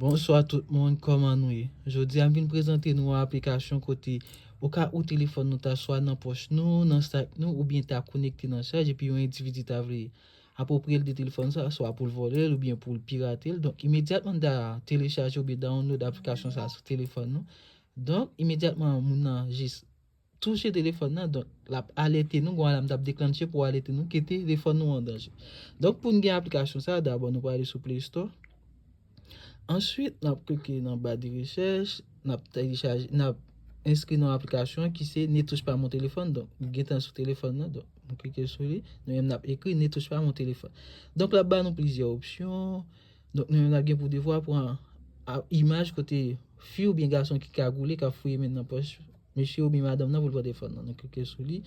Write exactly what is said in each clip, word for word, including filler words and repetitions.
Bonswa tout moun, kòman nou ye? Jodi a m vin prezante nou yon aplikasyon kote oka ou telefòn nou ta swa nan pòch nou, nan sak nou, oubyen ta konekte nan chaj epi yon endividi ta vle apwopriye l de telefòn sa, swa pou l vòlè l oubyen pou l pirate l. Donk, imedyatman n ta telechaje oubyen download aplikasyon sa sou telefòn nou. Donk, imedyatman moun nan jis touche telefòn nan, donk, l ap alète nou, gon alam t ap deklanche pou alète nou ke telefòn nou an danje. Donk, pou n gen aplikasyon sa, dabò nou prale sou Play Store. Answit, n ap klike nan ba de rechèch, n ap telechaje, n ap enskri nan aplikasyon ki se Ne touche pas mon téléphone. Donk, nou gentan sou telefòn nan, donk, nou klike sou li, nou menm n ap ekri Ne touche pas mon téléphone. Donk, l ap ba nou plizyè opsyon. Donk, nou menm n ap gen pou devwa pran a, imaj kote fi oubyen gason ki kagoule, k ap fouye men nan pòch mesye oubyen madanm nan pou l pran telefòn nan. Nou klike sou li.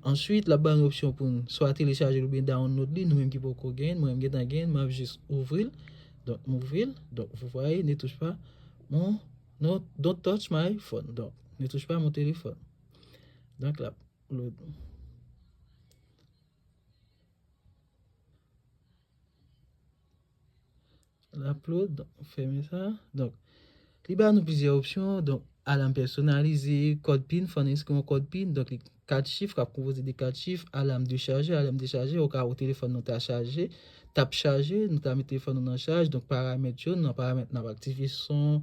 Answit, l ap ba nou opsyon pou n swa telechaje l oubyen download li. Nou menm ki poko gen, mwen m gentan gen, m ap jis ouvri l. Donk, m ouvri l. Donk, vous voyez, ne touche pas mon, non, don't touch my phone. Donk, ne touche pas mon téléphone. Donk, l ap load. L ap load, donk, fèmen sa. Donk, li ba nou plizyè opsyon. Donk, alam pèsonalize, kòd pin, fò n enskri yon kòd pin. Donk, li kat chif, k ap konpoze de kat chif, alam dechaje, alam dechaje, oka ou telefòn nou ta chaje, t ap chaje, nou ta met telefòn nou nan chaj. Donk, paramèt yo, nan paramèt n ap aktive son,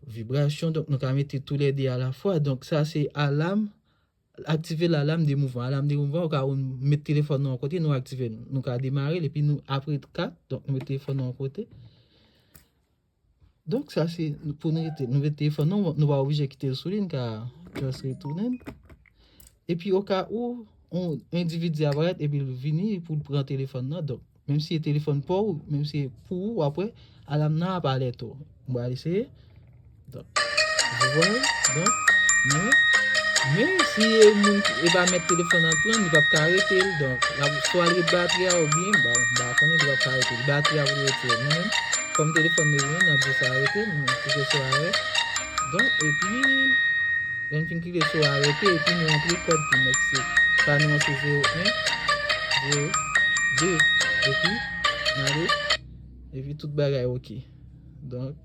vibrasyon, donk, nou ka mete toulède alafwa. Donk, sa se alam, aktive lalam de mouvman. Alam de mouvman, oka ou met telefòn nou an kote, nou aktive l. Nou ka demare l, epi nou, apre kat, donk, nou met telefòn nou an kote. Donk, sa se pou nou rete. Nou met telefòn nou, nou pa oblije kite l sou li, nou ka just retounen l. Epi, oka ou, yon endividi aparèt, epi l vini pou l pran telefòn nan. Donk, menm si se telefòn pa w, menm si se pou ou, apre, alam nan ap alète w. M pral eseye. Donk, vous voyez, donk, men, men si e moun ki, e pa mèt telefòn nan pran, li p ap ka rete l. Donk, l ap swa l ret batri a oubyen, m pa, m pa konnen, li p ap ka rete l. Batri a pou l retire. Men, kòm telefòn nou vini, n ap jis arete, nou klike sou arè. Donk, epi, lè n fin klike sou arete, epi nou antre kòd pin, donk se pa nou an se zewo en, zewo de, epi n ale, epi tout bagay oke. Donk,